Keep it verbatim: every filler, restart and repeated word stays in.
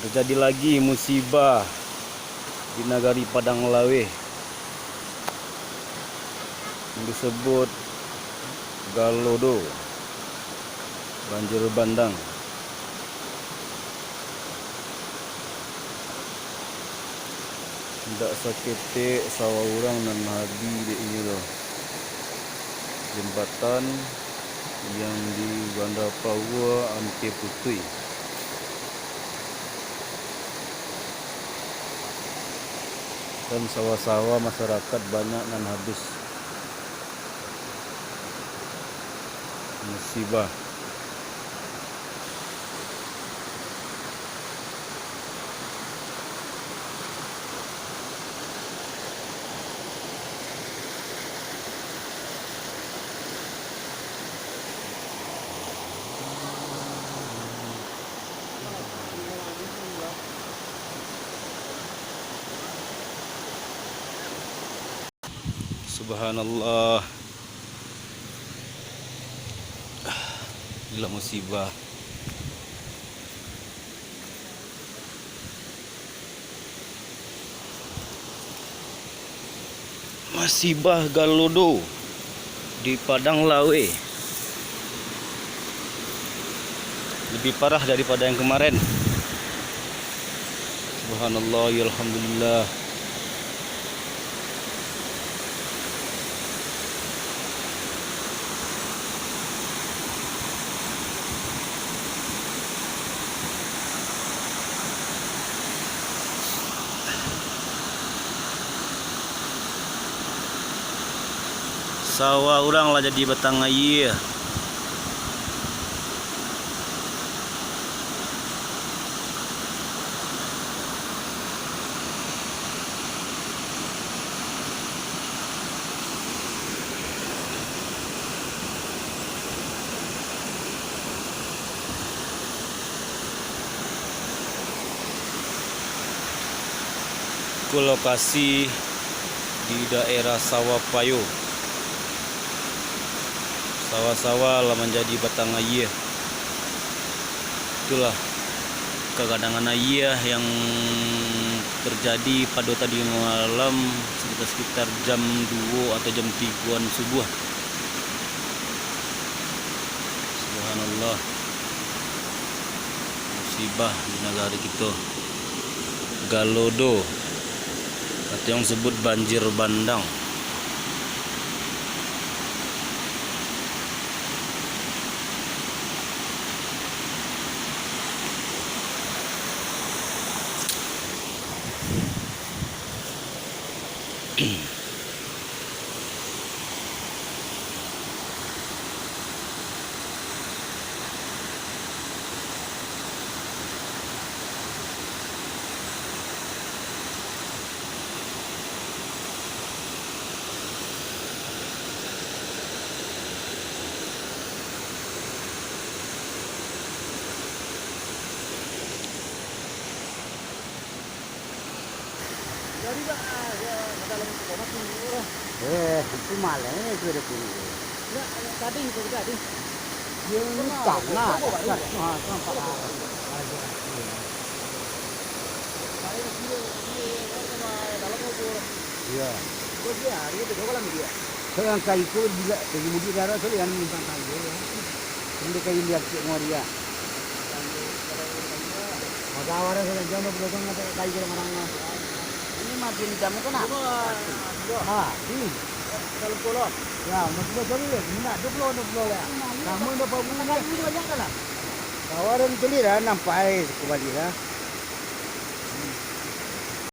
Terjadi lagi musibah di nagari Padang Laweh, yang disebut Galodo, banjir bandang. Indak saketek sawah urang nan habih dek inyo tu. Jembatan yang di Banda Paua ampia putuih, dan sawah-sawah masyarakat banyak nan habih. Musibah. Subhanallah. Inilah musibah. Musibah Galodo di Padang Laweh. Lebih parah daripada yang kemarin. Subhanallah, ya alhamdulillah. Sawah urang lah jadi batang aia. Ko lokasi di daerah Sawah Payo. Sawah-sawah lah manjadi batang aia. Itulah kagandangan aia yang terjadi pado tadi malam, sekitar-sekitar jam duo atau jam tigoan subuah. Subhanallah. Musibah di nagari kito. Galodo, atau yang sebut banjir bandang. Jadi, Pak, ah, ya, ke dalam itu, Pak, mati, oh. Eh, itu malah itu ada pun. Ya, kalau tadi itu tadi. Dia ini tanah, Pak, Pak, Pak. Ah, nampak, ah. Ah, iya, iya. Iya. Terus dia, dia tu, dia kolam dia. Kalau yang kayu tu, bila, kayu mudik darah tu, yang minta kayu, ya. Ini kayu liak cik ngori ya. Masalah saja, jangan dua puluh tahun ada kayu kira marang. Ini mah bintang kan, ah? Ha, di. Kalau pulau. Ya, masih dua puluh lah. Ini nak dua puluh, dua puluh lah. Kamu dah bawa bunga. Kayu banyak dah lah. Kawaran tu lah, nampak ai, kubali lah.